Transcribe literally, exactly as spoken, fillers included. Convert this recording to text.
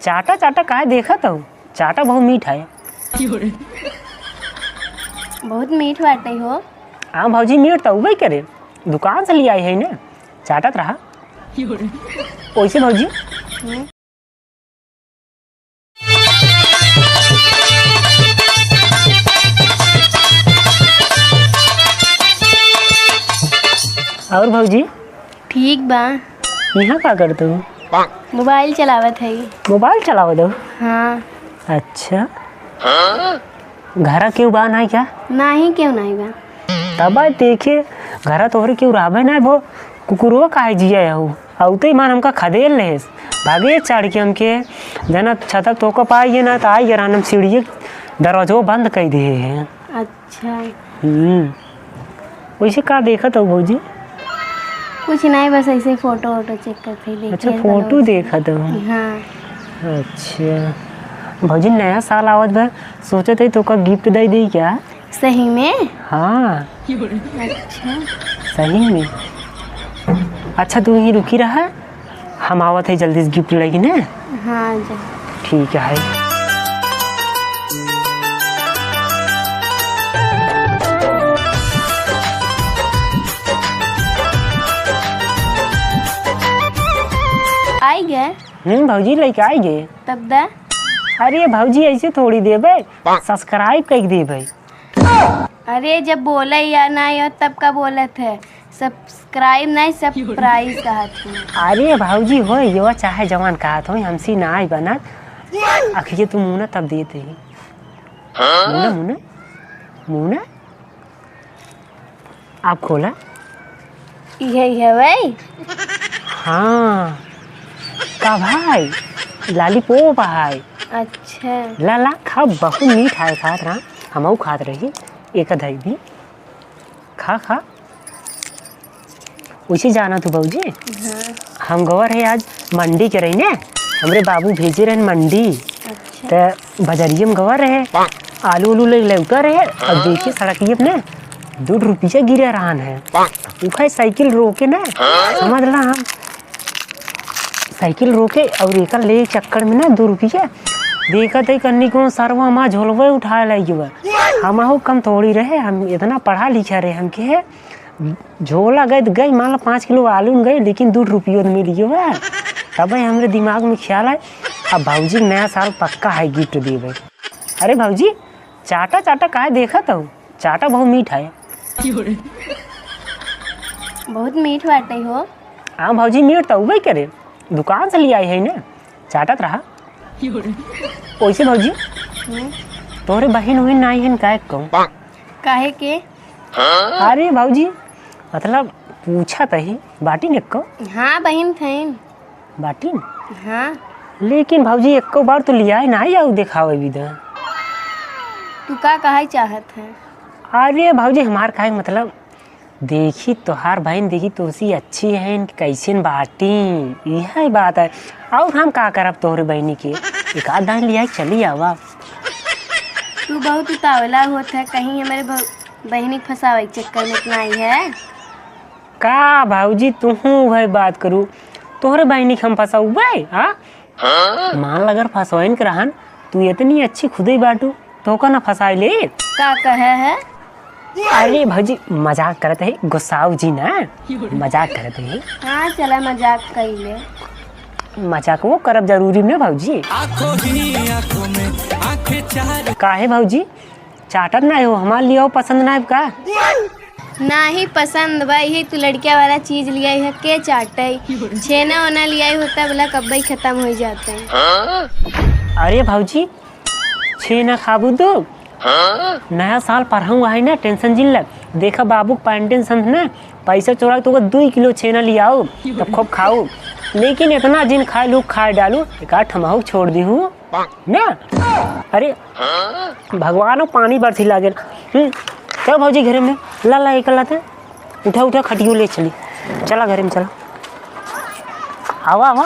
चाटा चाटा काहे देखत हऊ? चाटा बहुत मीठ है। बहुत मीठ बाटे हो। हाँ भौजी, मीठ तो उबे करे, दुकान से ले आई है ना, चाटत रहा। ओइसे भौजी। हम्म। और भौजी? ठीक बा। यहाँ का करत हो? मोबाइल चलावत है। मोबाइल चलावत हो? हाँ। अच्छा। घरा केहू बा नाई क्या? नाही, केहू नाही बा। तब देखे, घरा तोहरे केहू रहबे नाही भो, कुकुरवा काहे जिया हऊ? अउते ही मान हमका खदेल लेस, भागे चढ़ के हमके, जना छतप तोका पाइए ना, त आई गरान हम सीढ़िए दरवाजो बंद कई दे हैं। अच्छा। हम्म। वैसे का देखत हो भौजी? कुछ नाही, बस ऐसे फोटो वोटो चेक करत हई, अच्छा, देखिए फोटो तनी। देखत हो? हाँ। अच्छा। भौजी, नया साल आवत बा, सोचत हई तोका गिफ्ट दे दी क्या? सही में? हाँ। अच्छा। सही में? अच्छा, तू यहीं रुकी रहा, हम आवत है जल्दी से गिफ्ट लेके ने। हाँ, जा। ठीक है। आई गए? हम्म, भौजी लेके आई गए। तब दा? अरे भौजी, ऐसे थोड़ी देबे, सब्सक्राइब कई देबे। अरे, जब बोले या ना हो, तब का बोलत है? सब्सक्राइब नहीं, सरप्राइज कहत हूँ। अरे भौजी, हो यो चाहे जवान कहत हो, हमसे ना आई बनत। अखिए तू मुना तब देते ही। मुना, मुना, मुना। आप खोला। इहे, इहे वही। हाँ। का भाई? लॉलीपॉप है। अच्छा। ला, ला, खा, बहुत मीठ है, खात रहा। हमहू खात रही, एक आधा भी। खा, खा। उसे जाना तू भौजी? हाँ। हम गवा रहे आज मंडी के रही ने, हमरे बाबू भेजे रहन मंडी। अच्छा। त बजरिया में गवा रहे, आलू उलू ले लौटा रहे, अब देखिए सड़किया पे ने दो रुपया गिरे रहन है। उखाए साइकिल रोके ने, समझ ला हम साइकिल रोके और एकर ले चक्कर में ना दो रुपया देखत है कन्नी कौन सरवा माँ झोलवे उठाए लागी बा। हमहू कम थोड़ी रहे, हम इतना पढ़ा लिखा रहे, हमके झोला गए त गए, मान लो पाँच किलो आलू न गए, लेकिन दो रुपयो न मिल गयो बा। तबे हमरे दिमाग में ख्याल आए, अब भौजी नया साल पक्का है गिफ्ट देबे। अरे भौजी, चाटा चाटा काहे देखत हो? चाटा बहुत मीठ है। बहुत मीठ बाटे हो। हाँ भौजी, मीठ तो उबे करे, दुकान से ले आई है ना, चाटत रहा। ओइसे भौजी, हम्म। तोहरे बहिन उहिन नाई हन काहे कहूँ? काहे के? अरे भौजी, मतलब पूछत ही, बाटिन एक्को? हाँ बहिन थैन। बाटिन? हाँ। लेकिन भौजी, एक्को बार तो लियाए नाई आऊ देखावे बिदा। तू का कहे चाहत है? अरे भौजी, हमार काहे मतलब, देखी तोहार बहिन, देखी तोसी अच्छी है, कैसे बाटी, यह बात है। और हम का करब तोहरे बहिनी के, एक आध दान लिया चली आवा। तू बहुत उतावला होत है, कहीं हमारे भ-, बहिनी के फंसावे के चक्कर में इतना आई है। का भौजी, तुहूँ वह बात करू, तोहरे बहिनी के हम फंसाऊ भाई, हाँ? मान ल अगर फंसवाइन के रहन, तू इतनी अच्छी खुदे बाटू, तो का ना फंसाई ले? का कहे है? अरे भौजी, मजाक करत है, गुस्साऊ जी ना, मजाक करत है। हाँ, चला मजाक कर ले। मजाक वो करब जरूरी ना भौजी। आंखों ही आंखों में आंखें चार। काहे भौजी, चाटत ना हो, हमार लियाओ पसंद ना है का? नाही पसंद बा, यही तू लड़किया वाला चीज लियाई है, के चाटे? छेना ओना लियाई होता बोला कब्बे खत्म हो जाते। अरे भौजी, छेना खाबू तू? नया साल पर हम है ना, टेंशन जिन लग। देखा बाबू के पैंटीन संत ना, पैसा चोरा के तोका दुई किलो छेना लियाओ, तब खूब खाओ। लेकिन इतना जिन खाए लू, खाए डालू, एक आध ठमाहू छोड़ दी हूँ। ना? अरे, भगवानो पानी बरसी लागेल। हम्म, चल भौजी घरे में, ला, ला, एक लाते। उठा, उठा, खटियो ले चली। चला घरे में चला। आवा, आवा।